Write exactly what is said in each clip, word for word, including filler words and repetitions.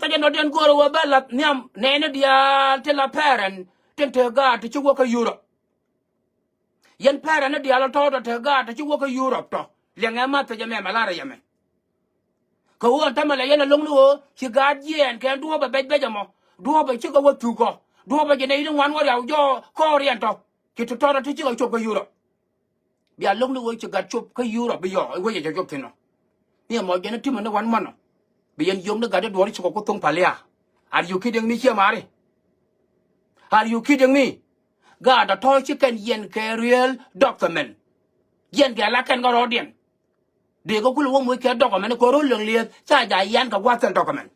Thɛcɛ nɔ diɛn go̱o̱rä wä bä lath nhiam nɛɛni diaal ti la pɛrɛn tin te gaat ti ci wä kä Yurop. Yɛn pɛrɛn ni diaal tɔ̱ tɔ te gaat ti ci wä kä Yurop tɔ. Liɛŋɛ ma thɛcɛ mɛmɛ larɛ yɛmɛ. Kɛ ɣöö ɛn tämɛ lɛ yɛn ɛ lo̱ŋni ɣöö ci gaat jiɛɛn kɛ duɔ̱ɔ̱pɛ bɛc bɛc ɛmɔ. Duɔ̱ɔ̱pɛ cikɛ wä thukɔ. Duɔ̱ɔ̱pɛ jɛ nɛy ti ŋuan wä riaw jɔɔ kɔɔriɛn tɔ. Ci ti tɔ̱ tɔ ti cikɛ cop kä Yurop. Bia lo̱ŋ ni wec ci gat cop kä Yurop bi yɔɔ i̱ wec ɛ cɛ cop thi̱n ɔ. Ni ɛmɔ jɛn i̱ timɛ ni wan mɔnɔ. Bi yɛn yio̱ŋ ni gat i̱ duɔ̱ɔ̱r i̱ ci kɔ ku thoŋ pal ya. Are you kidding me, ciɛ mari? Are you kidding me? Gaat ɔ tɔ̱ ci kɛn yɛn kɛ real document. Yɛn kɛ la kɛn kä rɔɔdiɛn. Dee kä kulɛ wä moc kɛ document kɛ ro̱l liɛŋ lieth ca ja yan kɛ gua̱th kɛn document.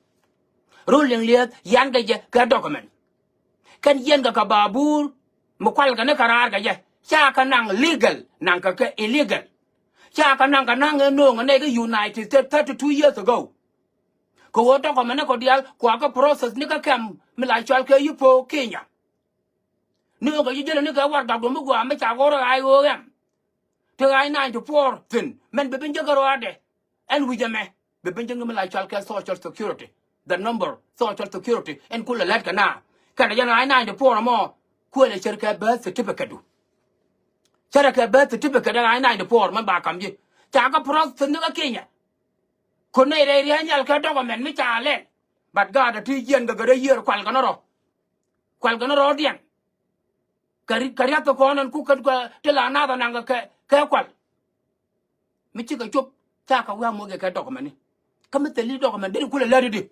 Ro̱l liɛŋ lieth yan kɛ jɛ kɛ document. Kɛn yiɛn kɛ kɛ babur mi kual kɛ ni kɛ raar kɛ jɛ ca kɛ naŋ legal naŋ kɛ kɛ illegal. Ca kɛ naŋ kɛ naŋ ɛ no̱o̱ŋ ɛ nɛy kä United States thirty two years ago. Kɛ ɣöö document ni kɔ diaal kua kɛ process ni kä kɛm mi la cɔal kɛ yi po Kenya. No̱o̱ŋ kɛ yi jälɛ ni kɛ warɛgak duɔ̱m mi gɔaa mi ca ɣɔr ɛ I O M. Ti ɣa̱c ninety four thi̱n mɛn bi bin jek kɛ rɔaadɛ. Ɛn wi̱c ɛmɛ bi bin jek ni mi la cɔal kɛ social security. The number social security ɛn kulɛ lät kɛ na kɛn ɛ jɛn ɣa̱c ninety four ɛmɔ. Kuël ɛ cär kɛ birth certificate du. Cär kɛ birth certificate ɛ ɣa̱c ninety four mɛn ba kam ji̱ ca kɛ process ni kä Kenya. Kun nɛy rɛy ria̱a̱c nhial kɛ document mi ca lɛl. But gaat ɛ ti jiɛn kɛ kɛ rɛy yiër kual kɛ ni rɔ. Kual kɛ ni rɔɔdiɛn. Kɛ ri- kɛ riath kɛ kɔn ɛn ku kɛ ti la nath anaŋ kɛ kɛ kual. Mi cikɛ cop ca kɛ wi̱i̱ a moc kɛ kɛ document ni. Kä mi thil i̱ document deri kulɛ lät i̱di.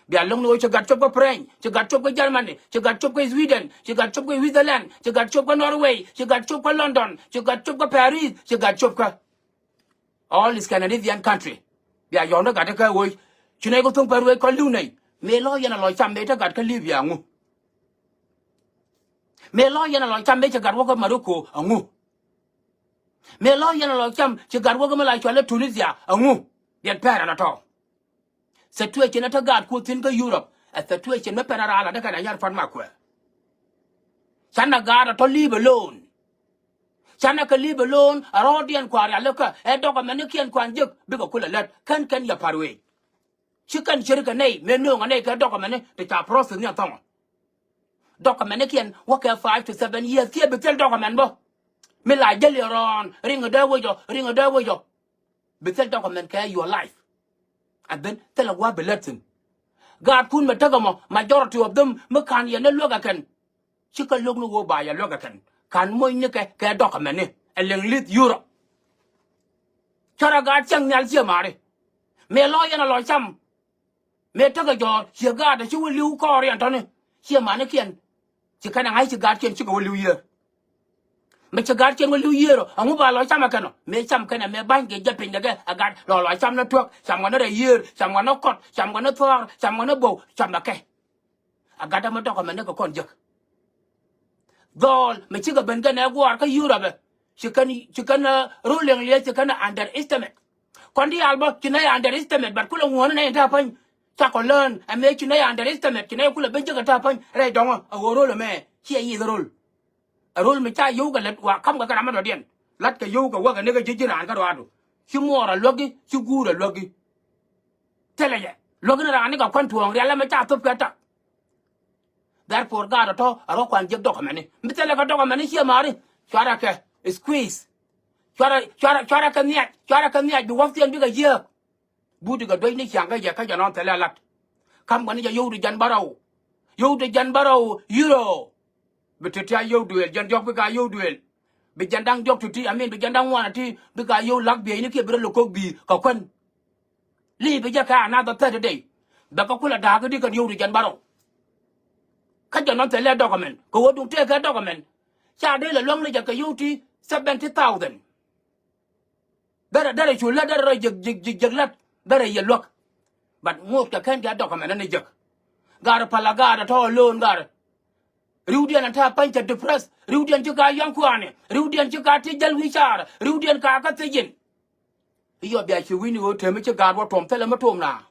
Bia lo̱ŋ ni ɣöö ci gat cop kä French, ci gat cop kä Germany, ci gat cop kä Sweden, ci gat cop kä Switzerland, ci gat cop kä Norway, ci gat cop kä London, ci gat cop kä Paris, ci gat cop kä all Scandinavian country. Bia yɔ̱ɔ̱n kä gat kä wec ci nɛy kä tho̱ŋ pär wec kɔn li̱w nɛy. Mëë lɔ yɛn a lɔ cam mëë te gat kä Libya aŋu? Mëë lɔ yɛn a lɔ cam mëë ci gat wä kä Morocco aŋu? Mëë lɔ yɛn a lɔ cam ci gat wä kä mi la cual i̱ Tunisia aŋu? Diɛt pɛr ɛn a tɔ̱. Situation ɛ te gaat kuɔth thi̱n kä Europe ɛ situation mi pɛn a raal a dee kɛn a nyar pan ma kuɛ. Canɛ gaat a tɔ̱ leave alone. Canɛ kɛ leave alone a rɔɔdiɛn kua̱r ya lɛ kä ɛ document ni kiɛn kuan jek bikɛ kulɛ lät kɛn kɛn yɛ pa̱r wec. Ci kɛn cir kɛ nɛy mëë nööŋ a nɛy kɛ document ni ti ca process ni a thɔŋɔ. Document ni kiɛn wä kɛ five to seven years kiɛ bi thil document bä. Mi la jäl yɛ rɔɔn riŋ a dee wec ɔ riŋ a dee wec ɔ. Bi thil document kɛ your life. And then thilɛ gua̱a̱th bi lät thi̱n. Gaatkun mɛ tekɛ mɔ majority of them mi ka̱n yɛn ni luäk ɛ kɛn. Cikɛ lo̱k ni ɣöö ba yɛ luäk ɛ kɛn ka̱n moc ni kɛ kɛ document ni ɛ liŋ li̱th Europe. Cärɛ gaat cäŋ nhial ciɛ ma̱a̱ri. Mëë lɔ yɛn a lɔ cam. Mëë tekɛ jɔ̱ɔ̱r ciɛ gaat ɛ ci wä li̱w kɔɔriɛn tɔ̱ni. Ciɛ ma̱a̱nikiɛn. Ci kɛn ɛ ŋa̱c ci gaatkiɛn cikɛ wä li̱w yiëër. Mëë ci gaatkiɛn wä li̱w yiëër ɔ ɛŋu ba lɔ cam ɛ kɛn ɔ mëë cam kɛn ɛ mëë ba̱ny kɛ jɛ piny kɛ kɛ ɛ gat lɔ lɔ cam ni tuäk cam kɛ ni rɛy yiëër cam kɛ ni kɔt cam kɛ ni thuaar cam kɛ ni bo̱w cam ɛ kɛ. Ɛ gat ɛmɛ document ni kɛ kɔn jek. Dhɔl mɛ cikɛ ben kɛn ɛ guɔ̱ɔ̱r kä Europe ɛ ci kɛn ci kɛn ro̱l liɛŋ liɛth ci kɛn underestimate. Kɔn diaal bä ci nɛy underestimate but kulɛ ŋuɔ̱ɔ̱n nɛy in ta̱a̱ päny. Cakɔ learn ɛmɛ ci nɛy underestimate ci nɛy kulɛ ben jek ɛ ta̱a̱ päny rɛy dɔ̱ŋä ɛ ɣöö ro̱l ɛmɛ ciɛ yith ro̱l. Ɛ ro̱l mi ca yio̱w kɛ lät wa ka̱m kɛ kɛ ram mi dɔ̱diɛn la̱t kɛ yio̱w kɛ wäkɛ ni kɛ ji̱ ji̱ raan kä ruaadu. Ci muɔɔr ɛ luäki ci guur ɛ luäki. Thilɛ jɛ luäki ni raan ni kɛ kuän tuɔ̱ɔ̱ŋ rial ɛmɛ ca thop kɛ tak. Therefore gaat ɔ tɔ̱ a rɔ kuan jek document ni mi thilɛ kɛ document ni ciɛ ma̱a̱ri. Cuarɛ kɛ squeeze. Cuarɛ cuarɛ cuarɛ kɛ nhiac cuarɛ kɛ nhiac bi wäth thiɛn bikɛ yiääk. Buti kɛ duec ni ciaŋ kä jɛ kä jɛ nɔn thilɛ lat. Ka̱m kɛ ni jɛ yio̱w ti jɛn bärɔw. Yio̱w ti jɛn bärɔw yiro. Bi ti ti a yio̱w duëël jɛn diɔ̱k bika yio̱w duëël. Bi jɛn da̱ŋ diɔ̱k ti ti amin bi jɛn da̱ŋ ŋuan ti bika yio̱w la̱k bieyni kiɛ bi rɔ lo̱k ko̱k bi̱i̱ kɛ kuän. Li̱i̱ bi jɛ kɛ another thirty day. Bɛ kɛ kulɛ da̱a̱k di kɛn yio̱w di jɛn bärɔw. Kä jɛ nɔn thilɛ document kɛ ɣöö duŋ tëëkɛ document. Ca dee lɛ luäŋ ni jɛ kɛ yio̱w ti seventy thousand. Derɛ derɛ cu lät derɛ rɔ jiɛk jiɛk jiɛk jiɛk lät derɛ yɛ luäk. But ŋot kɛ kɛn kɛ document ni jek. Gaar pala gaar tɔ loan gaar. Riwdiɛn a ta̱a̱ pa̱ny cɛ depress riwdiɛn ci ka yɔ̱ŋ kua̱a̱ni riwdiɛn ci ka ti jäl wi̱i̱ caar riwdiɛn ka kä thiec in. I̱ yɔ bia ci wi̱ni ɣöö tëë mi ci gaat wä tuɔm thilɛ mi tuɔm na.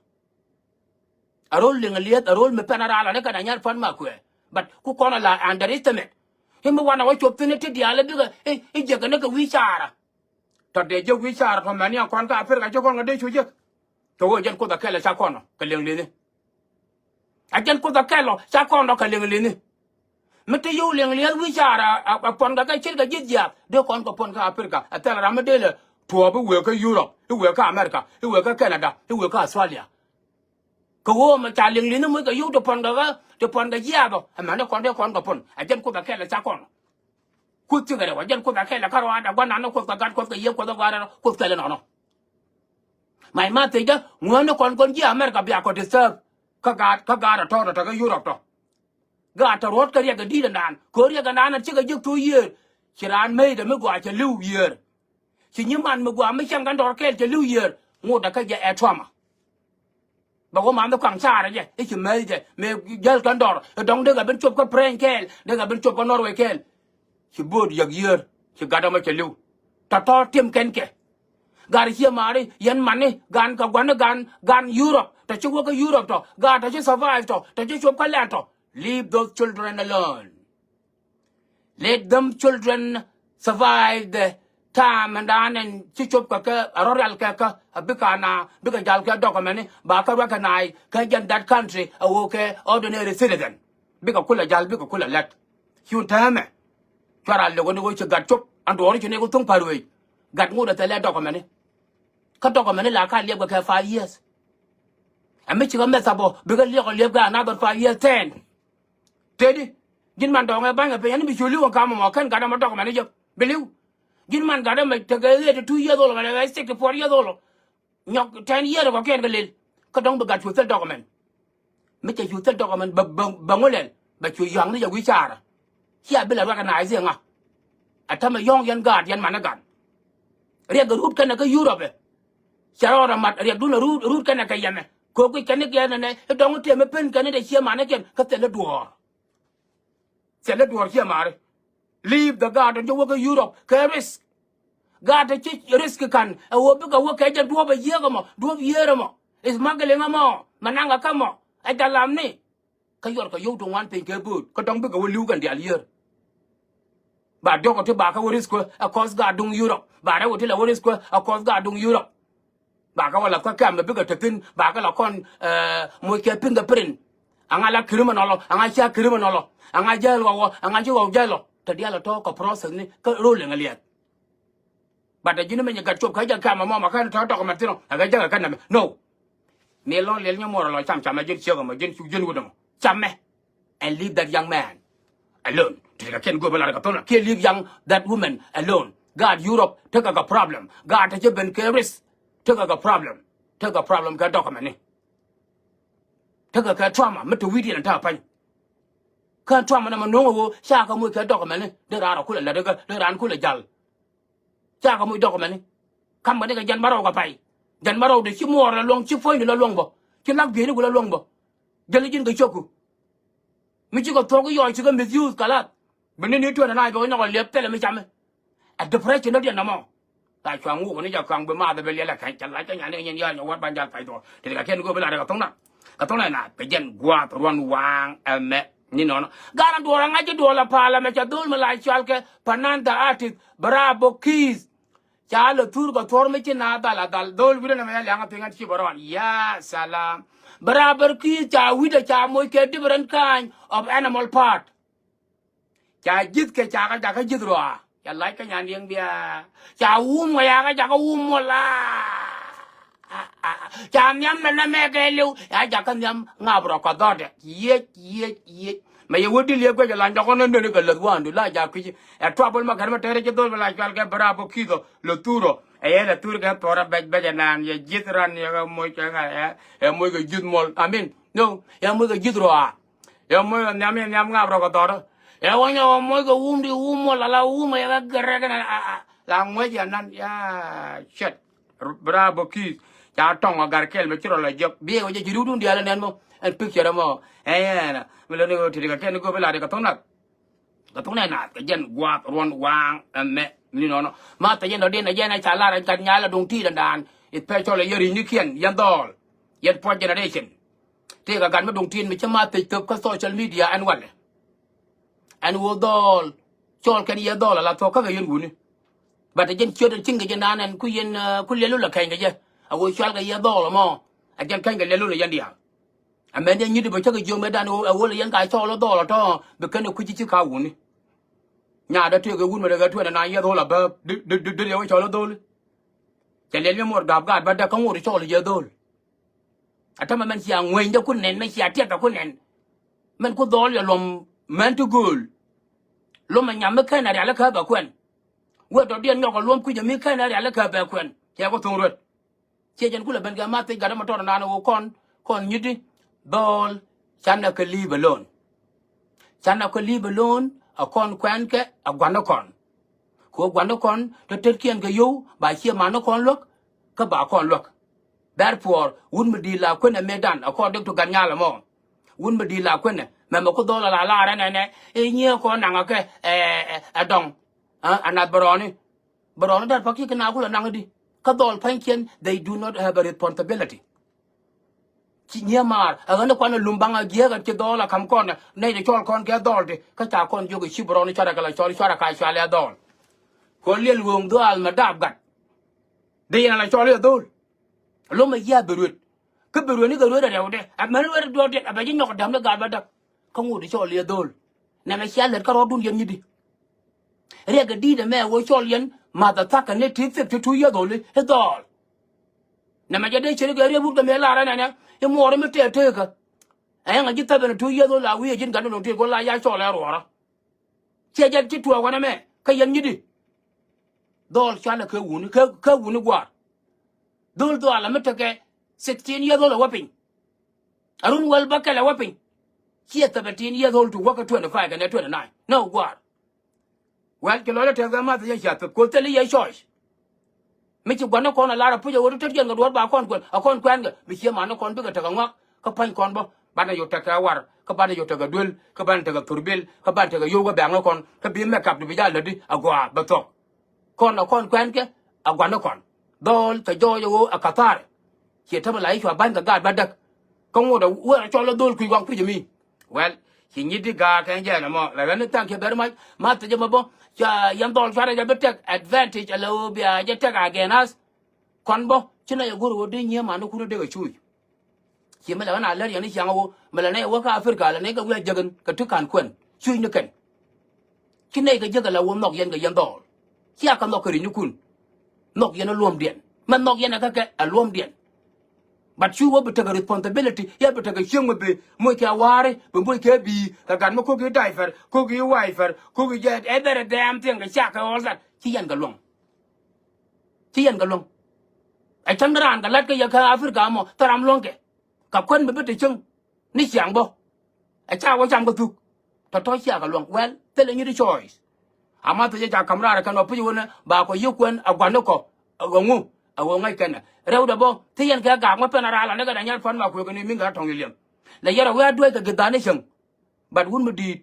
A ro̱l liŋ a lieth a ro̱l mi pɛn a raal a ni kɛn a nyar pan ma kuɛ. But ku kɔn a la underestimate. I̱ mi wan a wä cop thi̱n i̱ ti diaal i̱ bikɛ i̱ jiäk a ni kɛ wi̱i̱ caarä. Tɔ dee jiäk wi̱i̱ caarä tɔ mɛn ni a kɔn kä Africa ci kɔn kɛ dee cu jiäk. Tɔ ɣöö jɛn Kuoth a kɛl a ca kɔn ɔ kɛ liŋ lieth i̱. A jɛn Kuoth a kɛl ɔ, ca kɔn dɔ̱k kɛ liŋ li̱ni. Mi te yio̱w liŋ li̱eth wi̱i̱ caar a, a, a puɔn kɛ kɛ ce̱tkɛ ji̱th jiaath, dee kɔn kɛ puɔn kä Africa. A thil ram mi dee lɛ tuɔɔp i̱ wëë kä Europe, i̱ wëë kä America, i̱ wëë kä Canada, i̱ wëë kä Australia. Kɛ ɣöö mɛ ca liŋ li̱ni muc kɛ yio̱w ti puɔn kɛ kä, ti puɔn kɛ jiaath ɔ, ɛmɛn i̱ kɔn dee kɔn kɛ puɔn. A jɛn Kuoth a kɛl ɔ, ca kɔn. Kuoth cikɛ rɛw, a jɛn Kuoth a kɛl ɔ, kä ruaadɛ gua̱nan ni Kuoth kɛ gat Kuɔth kɛ yiëë Kuɔth ɛ gua̱a̱r rɔ, Kuoth kɛl inɔnɔ. My message, ŋuäni kɔn kɔn ji̱ America bia kɔ disturb. Kä gaat, kä gaat a tɔ̱ tɔ̱, tɔ̱ kä Europe tɔ̱. Gaat tɔ̱ ruɔ̱t kä riɛk kɛ di̱t ɛndan. Kɛ ɣöö riɛk ɛndan ɛ cikɛ jiäk thok yiëër. Ci raan mec dɛ mi gɔaa cɛ li̱w yiëër. Ci nyiman mi gɔaa mi cäŋ kɛn dɔr kɛɛl cɛ li̱w yiëër. Ŋotdɛ kä jɛ ɛ trauma. Bɛ wä man dhi kɔaŋ caarä jɛ i̱ ci mec jɛ mëë jäl kɛn dɔr. I̱ dɔ̱ŋ dee kɛ ben cop kä French kɛɛl, dee kɛ ben cop kä Norway kɛɛl. Ci bo̱o̱t yäk yiër, ci gat ɛmɔ cɛ li̱w. Tɔ̱tɔ̱ tim kɛn kɛ. Gat cië maari yɛn mani gan kɛ gua̱ni gan, gan Europe. Tɔ ci wä kä Europe tɔ, gat tɔ ci survive tɔ, tɔ ci cop kä lɛn tɔ. Leave those children alone. Let them children survive the time and then, and ci cop kɛ kɛ a rɔ rial kɛ kä a bikɛ na bikɛ jal kɛ document ni ba kä recognize kɛ jɛn that country a wä kɛ ordinary citizen. Bikɛ kulɛ jal, bikɛ kulɛ lɛt. Ciun täämɛ. Cuara liɛk ni wä ci gat cop an duɔɔri ci ni ku thuŋ pa̱r wec. Gat ŋut a thɛlɛ document ni. Kä document ni la ka liɛp kɛ kɛ five years. Ɛ mi ci kɛ mɛth a bɔ bikɛ liɛk a liɛp kɛ another five years, ten. Tëëdi, ji̱n man dɔ̱ŋ ɛ ba̱ny kɛ piny, ɛn bi cu li̱w ɛn ka̱m ɛmɔ, kɛn gat ɛmɔ dɔ̱k ɛmɛn ɛ jek. Bi li̱w. Ji̱n man gat ɛmɛ tekɛ eighty two years old, kɛ sixty four years old. Nyɔk ten years kɔ̱kiɛn kɛ lel. Kä dɔ̱ŋ bi gat cu thil dɔ̱k ɛmɛn. Mi cɛ cu thil dɔ̱k ɛmɛn, bɛ, bɛ, bɛ ŋu lɛl, bɛ cu yɔ̱a̱ŋ ni jɛ wi̱i̱ caarä. Cia bi lɛ recognize i̱ ŋa. Ɛ tämɛ yɔ̱ŋ yɛn gaat, yɛn man i̱ gat. Riɛk kɛ rut kɛnɛ kä Europe ɛ. Cɛ rɔɔdɛ mat riɛkdun a rut, rut kɛnɛ kɛ yɛmɛ. Kɛ guic kɛn i̱ gɛn ɛnɛ i̱ dɔ̱ŋ tëë mi pen kɛn i̱ dee cie manikiɛn kä thilɛ duɔ̱ɔ̱r. Thilɛ duɔ̱ɔ̱r cie mari. Leave the garden, ci wä kä Europe kɛ risk. Gaat ci risk ka̱n ɛ ɣöö bikɛ wä kɛ jɛ duɔ̱ɔ̱p ɛ yiëëk ɛmɔ, duɔ̱ɔ̱p yiëër ɛmɔ. Smuggling ɛmɔ, mɛ naŋ kɛ kä mɔ. Ɛ jɛ lamni. Kä yuɔr kɛ yio̱w ti ŋuan piny kɛ bo̱o̱t kä dɔ̱ŋ bikɛ wä li̱w kɛn diaal yiër. Ba diɔ̱k ɔ ti ba kä wä risk kuɛ ɛ kɔs gaat duŋ Europe. Ba rɛw ɔ ti la wä risk kuɛ ɛ kɔs gaat duŋ Europe. Ba kä wä lath kä kɛm ɛ bikɛ te thi̱n ba kä la kɔn, eh, moc kɛ fingerprint. Aŋa la criminal ɔ, aŋa cia criminal ɔ, aŋa jäl ɣɔw ɔ, aŋa ci ɣɔw jäl ɔ. Te diaal ɛ tɔ̱ kɛ process ni kä rol liŋ ɛ liɛth. But ji̱n mi nyi gat cuɔp kä jɛ kɛm ɛmɔ ma kɛn tɔ̱ document thi̱n ɔ ɛ kɛ jɛ kɛ kɛn nɛmɛ. No. Mi lɔ liɛl nyɛ muɔr ɛ lɔ cam cam ɛ ji̱n ciek ɛmɔ, ji̱n cuk ji̱n wut ɛmɔ. Cam mɛ. And leave that young man alone. Ti kɛ kɛn go̱o̱p ɛ lat kɛ thon kiɛ leave young that woman alone. Gaat Europe tekɛ kɛ problem. Gaat te ci ben kɛ risk. Tekɛ kɛ problem. Tekɛ problem kɛ document ni. Tekɛ kɛ trauma mi te wi̱i̱diɛn ɛ ta̱a̱ pa̱ny. Kä trauma nɛmɛ no̱o̱ŋ ɛ ɣöö ca kɛ moc kɛ document ni. Dee raan rɔ kulɛ lät ɛ kä dee raan kulɛ jal. Cakɛ muc document ni. Kam kɛ ni kɛ jɛn bä rɔw kɛ pay. Jɛn bä rɔw dee ci muɔɔr la luɔ̱ŋ, ci puɔ̱nydu la luɔ̱ŋ bä. Ci lak bieyni ku la luɔ̱ŋ bä. Jäli ji̱n kɛ ciöku. Mi cikɛ thuɔ̱k i̱ yɔɔc cikɛ misuse kɛ lath. Bi ni ni tuɛn ɛn a jɔk inyɔk ɛ liɛp thilɛ mi camɛ. Ɛ depression ni diɛn nɔmɔ. La cuaŋ wuk ni jɛ kɔaŋ bi math bi liɛl ɛ kɛny cɛ lac kɛ nyani kɛ nyin yɔɔc nyɛ wät ban jal pay thuɔ̱k. Ti kɛ kɛn go̱o̱p bi lat kɛ tho̱ŋna. Kɛ tho̱ŋna ɛn a kɛ jɛn gua̱a̱th ruɔ̱n waaŋ ɛmɛ. Ni nɔnɔ. Gat in duɔl aŋa̱c i̱ duɔl a pal ɛmɛ ca dho̱l mi la cual kɛ Panantha artist, Bravo Kiss. Ca lɛ thur kɛ thuɔ̱r mi ci na dhal a dhal. Dho̱l wi̱cdɛ nɛmɛ ca liaŋ a piŋ ɛn ci bɛ rɔɔd. Ya salam. Bravo Kiss ca wi̱cdɛ ca moc kɛ different kind of animal part. Ca ji̱th kɛ ca kɛ jakä ji̱th rɔa. Ca lac kä nyan diɛŋ bia. Ca wum kɛ ca kɛ jakä wum muɔl a. Ca nhiam mɛ nɛmɛ kɛ liw. Ya jakä nhiam ŋap rɔ kɔ dhɔtɛ. Yiec, yiec, yiec. Mɛ yɛ wä dil yɛ guec la nyɔkɔ nä nöni kɛ läth wandu la ja kui̱ci. Ɛ tuapul ma kɛn mɛ tɛrɛ ci dhol bɛ la cual kɛ Bravo Kiss ɔ lɛ thur ɔ. Ɛ yɛ lɛ thur kɛ thɔrɛ bɛc bɛc ɛ naan yɛ ji̱th ran yɛ kɛ moc kɛ ŋa̱ ɛ moc kɛ ji̱th muɔl. Amin. No, yɛ moc kɛ ji̱th rɔa. Yɛ moc kɛ nhiam, yɛ nhiam ŋap rɔ kɛ dhɔrä. Yɛ wä nyɛ wä moc kɛ wum di wum mɔ la la wum yɛ kɛ gɛrɛ kɛ na a a la ŋuec yɛ nan ya cɛt. Bravo Kiss. Ca tɔŋ ɔ gar kɛl mɛ ci rɔ la jɛk biɛ wä jɛ ci riwdun diaal nɛn mɔ ɛn picture mɔ. Ɛ yɛn mi lɛ ni wä ti di kɛ kɛn ni go̱o̱p ila di kɛ thoŋ nak. Kɛ thuk nɛ naath kɛ jɛn gua̱a̱th ruɔ̱n waaŋ ɛmɛ ni nɔnɔ. Ma thɛ jɛn dɔ̱diɛn ɛ jɛn ɛ ca lar ɛ gat nyal ɛ duŋ ti̱i̱t ɛndan. I̱ pɛc cɔl ɛ yɛn ri̱cnikiɛn yɛn dhɔɔl. Yɛn puɔ̱c generation. Tëëkɛ gat mi duŋ ti̱i̱t mi ci ma thec thöp kä social media ɛn walɛ. Ɛn ɣöö dhɔɔl cɔl kɛn yɛ dhɔɔl ala thuɔ̱k kä kɛ yɛn wuni. Bat ɛ jɛn ciöt ɛn ciŋ kɛ jɛn naan ɛn ku yɛn, eh, ku liɛlu lɛ kɛny kɛ jɛ. A ɣöö cual kɛ yɛ dhɔɔl ɛmɔ. Ɛ jɛn kɛny kɛ liɛlu lɛ yɛn diaal. Ɛmɛn diɛ nyit bɛ cä kɛ jiök mëë dan ɛ ɣöö lɛ yɛn ka cɔɔl ɛ dhɔɔl ɛ tɔ̱ bi kɛn ɛ kui̱ci ci ka wuni. Nyaat dee tëëk ɛ wut mi dee kɛ twenty nine years old abä di di di di yɛ wä cɔɔl ɛ dho̱li. Cɛ liɛl mi muɔt gaap gaat bä däk kä ŋot cɔɔl jɛ dho̱l. A tämɛ mɛn cia ŋuenydɛ ku nɛn, mɛn cia tiɛkɛ ku nɛn. Mɛn ku dhɔɔl yɛ luɔm mɛn ti gööl. Luɔm ɛ nyam mi kɛn ɛ rialikä bɛ kuɛn. Wee dɔ̱diɛn nyɔk ɛ luɔm kui̱c ɛ mi kɛn ɛ rialikä bɛ kuɛn. Cɛ ku tho̱ŋ ruet. Ciɛ jɛn kulɛ ben kɛ math thiec gat ɛmɔ tɔt ɛnan ɛ ɣöö kɔn, kɔn nyiti dhɔɔl. Canɛ kɛ leave alone. Canɛ kɛ leave alone, ɛ kɔn kuɛnkɛ ɛ gua̱n ɛ kɔn. Kɛ ɣöö gua̱n ɛ kɔn te tetkiɛn kɛ yio̱w ba ciɛ man ɛ kɔn luäk, kä ba kɔn luäk. Therefore wut mi di̱i̱t la kuenɛ mëëdan ɛ kɔn dek tu gat nyal ɛmɔ. Wut mi di̱i̱t la kuenɛ mɛmɛ ku dhɔɔl ɛ la lar ɛnɛnɛ i̱ nyiee kɔn naŋ ɛ kɛ ɛ ɛ ɛ dɔŋ. Ɛ ɛ nath bɛ rɔɔni. Bɛ rɔɔni dat pa̱k ci kɛ na kulɛ naŋ di kä dhɔɔl pa̱nykiɛn, they do not have a responsibility. Ci nyiee maar ɛ ɣän i̱ kuan ɛ lum baŋ ɛ gi̱eek ɛ ci dhɔɔl ɛ ka̱m kɔn ɛ nɛy ti cɔɔl kɔn kɛ dhɔɔl ti kä ca kɔn jiök ɛ ci bɛ rɔɔni cuarɛ kɛ la cɔl cuarɛ ka cualɛ dhɔɔl. Kɛ ɣöö liɛl ɣööŋ dhɔaal mɛ daap gat. Dee yɛn ala cɔl i̱ ɛ dho̱l. Lom ɛ yia̱a̱ bi ruet. Kä bi ruet ni kɛ ruet ɛ rɛwdɛ ɛ mɛn ruet ɛ duɔ̱ɔ̱r diɛt ɛ bɛ ji̱ nyɔk ɛ däm ni gat bä däk. Kä ŋot i̱ cɔl i̱ ɛ dho̱l. Nɛmɛ cia lät kä rɔɔdun yɛn nyi̱t i̱ riɛk kɛ di̱i̱t ɛmɛ ɛ ɣöö cɔl yɛn math ɛ thakä ni ti fifty two years old i̱ dhɔɔl. Nɛmɛ jɛ dee ceri kɛ riɛk wut kɛ mëë lar ɛnɛnɛ i̱ muɔɔr i̱ mi tɛɛk teekä. Ɛ yɛn ɛ ji̱ seventy two years old la wi̱i̱ ɛ ji̱n gat ni lo̱ŋ tëëk ɣöö la ya cɔl ɛ ruɔɔrä. Ciɛ jɛn ci tuɔɔk wänɛ mɛ kä yɛn nyi̱t i̱. Dhɔɔl cualɛ kɛ wuni kɛ kɛ wuni gua̱a̱r. Dho̱l dhɔaal ɛ mi tekɛ sixteen years old ɛ wä piny. Arun wäl bä kɛl ɛ wä piny. Ciɛ seventeen years old to wä kä twenty five kɛnɛ twenty nine nä gua̱a̱r. Well ci lɔcdä tɛth kɛ math yɛ cia thop koth thil i̱ yɛ choice. Mi ci gua̱n ni kɔn a lar a puc a ɣöö ti tet yɛn kɛ duɔ̱ɔ̱r ba kɔn kuɛn a kɔn kuɛn kɛ mi cie man ni kɔn bikɛ tekɛ ŋuak. Kä pa̱ny kɔn bä banɛ yot tekɛ war kä banɛ yot tekɛ duel kä banɛ tekɛ thurbil kä banɛ tekɛ yow kä bɛ̈ŋ ni kɔn kä bi mɛ kap ti bi jal lätdi a gɔaa bɛ thɔk. Kɔn a kɔn kuɛn kɛ a gua̱n ni kɔn dhɔɔl kɛ jɔɔc a ɣöö a kathar. Ciɛ tämɛ la i̱ cua ba̱ny kɛ gaat bä däk. Kä ŋot a wee a cɔl a dhol kui̱ waŋ kui̱c mi. Well, ci nyi̱t di gaak kɛn jɛɛn ɛmɔ la ɣän ni thank you very much. Ma thiec ɛmɔ bä ca yɛn dhɔl cuarɛ jɛ bi tɛk advantage ala ɣöö bia jɛ tɛk against us. Kɔn bä ci na yɛ go̱r ɣöö di nyiee man ni kun dek a cuuc. Ci mi la ɣän a lär yɛn ni ciaŋ ɣöö mi la nɛy wä kä Africa la nɛy kɛ wi̱i̱ a jäk in kɛ ti ka̱n kuɛn cuuc ni kɛn. Ci nɛy kɛ jiäk ala wä nhɔk yɛn kɛ yɛn dhɔɔl. Cia kɛ nhɔk kɛ ri̱c ni kun. Nhɔk yɛn a luɔmdiɛn mɛ nhɔk yɛn a kä kɛ a luɔmdiɛn. But cu wä bi tekɛ responsibility yɛ bi tekɛ cieŋ mi bi moc kɛ a wa̱a̱ri bi moc kɛ bi̱i̱ kɛ gat mi ko̱ki diaper ko̱ki wiper ko̱ki jɛ every damn thing kɛ cak kɛ all that ci yɛn kɛ luɔ̱ŋ. Ci yɛn kɛ luɔ̱ŋ. Ɛ cäŋ ni raan kɛ la̱t kä yɛ kä Africa mɔ thil ram luɔ̱ŋkɛ. Kɛ kuän mi bi te cieŋ ni ciaŋ bä. Ɛ ca wä cam kä thuk. Tɔ̱tɔ̱ cia kɛ luɔ̱ŋ well thilɛ nyit choice. Ama thil jɛ ca ka̱m raar ɛ kɛn ɔ pi̱c wänɛ ba kɔ yiëk kuɛn ɛ gua̱n ni kɔ. Ɛ ŋu ɛ ɣöö ŋäc kɛn ɛ rɛwdɛ bä thi yɛn kɛ gaak mä pɛn a raal ani kɛ Daniel Pan ma kuëëk ni mi̱n kɛ rɔ tɔ̱ŋ i̱ liɛm. Lɛ yɛn rɔ wee a duec kɛ gi̱th dhan ni cäŋ. But wun mi di̱i̱t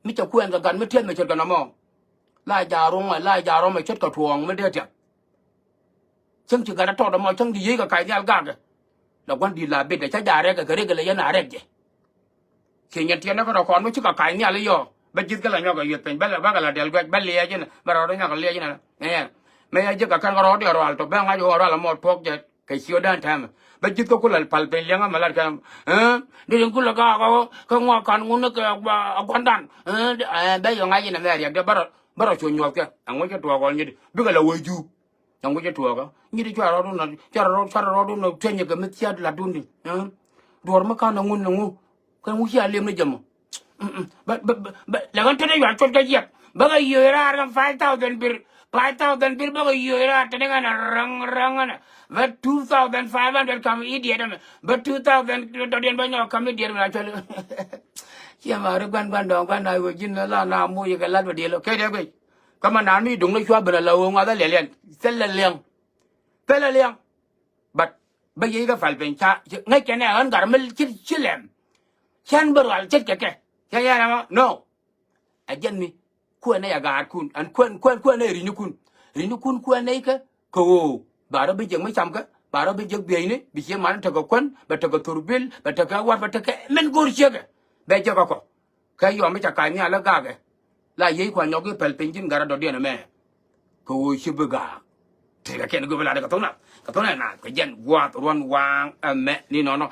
mi cɛ kuɛɛn kɛ gat mi tiɛth mi ce̱tkɛ nɔmɔ. La ja̱a̱r ruɔ̱ŋ ɛ la ja̱a̱r ruɔ̱ŋ ɛ ce̱tkɛ tuɔɔŋ mi dee tiɛth. Cäŋ ci gat a tɔt ɛmɔ cäŋ di yiëëc kɛ kac nhial gakɛ. La gua̱n di̱i̱t la bitdɛ cä ja̱a̱r rɛkɛ kɛ rɛkɛ lɛ yɛn a rɛk jɛ. Ci nyɛn tiɛn ni kä rɔ kɔn mi ci kɛ kac nhial i̱ yɔɔ bä ji̱th kä la nyɔk kɛ yueth piny bä la bä kɛ la dɛl guɛc bä liɛɛc inɛ bä rɔɔd inyɔk kɛ liɛɛc inɛ. Ɛn mɛ ya ji̱ kɛ kɛn kɛ rɔɔd iɛ rual tɔ bä ŋa̱c iwä rual ɛmɔ tuɔɔk jɛ. Kɛ ciötdän täämɛ bä ji̱th kä kulɛ pal piny liɛŋä mɛ lat kɛn. Di riŋ kulɛ gaak kä ŋuak kan ŋun ni kɛ gua̱ndan. Bɛ yɔ ŋa̱c inɛ mɛ riɛk dee bärɔ bärɔ cu nyuɔth kɛ ɛŋu cä tuɔɔk ɣɔl nyit bikɛ la wee juuk. Ɛŋu cä tuɔɔkä nyit cuarɛ rɔɔdun cuarɛ rɔɔdun cuɛnyɛ kɛ mi thia̱t latdun di. Duɔ̱ɔ̱r mi ka̱n ɛŋu ni ŋu. Kɛ ŋu cia liɛm ni jɛ mɔ. Bä bä bä lɛ ɣän tetdä yual cuɔt kä jiɛk bä kɛ yio̱o̱c raar kɛ five thousand bir. Five thousand bir bä kɛ yio̱o̱c raar tetdä ɣän räŋ räŋ ɣän. Bä two thousand five hundred kam idiɛt ɛmɛ bä two thousand dɔ̱diɛn bä nyɔk kam idiɛt ɛmɛ la cual. Ciɛ ma ri gua̱n gua̱n dɔ̱ŋ gua̱n na ɣöö ji̱n la na moc kɛ lat bä diɛl kɛ dee guic. Kä ma naan mi duŋ ni cua ben ala ɣöö ŋuath a liɛliɛn thilɛ liɛŋ. Thilɛ liɛŋ. But bä yiëë kä pal piny ca ŋäc kɛn ɛ ɣän gat mi ci ci lɛm. Cän bä rual ce̱tkɛ kɛ cä yɛn ɛmɔ no. Ɛ jɛn mi kuɛn nɛy a gaatkun ɛn kuɛn kuɛn kuɛn nɛy ri̱cnikun. Ri̱cnikun kuɛn nɛy kä kɛ ɣöö ba rɔ bi jek mi camkä ba rɔ bi jek bieyni bi cie man tekɛ kuän bɛ tekɛ thurbil bɛ tekɛ wat bɛ tekɛ min go̱r ciekɛ. Bɛ jek ɛ kɔ. Kɛ yɔm mi ca kac nhial ɛ gakɛ la yiey kua nyɔk i̱ pɛl piny ji̱n gat a dɔ̱diɛn ɛmɛ. Kɛ ɣöö ci bi gaak. Tekɛ kɛn go̱o̱p ɛ lat kɛ thok nath kɛ thok nath kɛ jɛn gua̱a̱th ruɔ̱n waaŋ ɛmɛ ni nɔnɔ.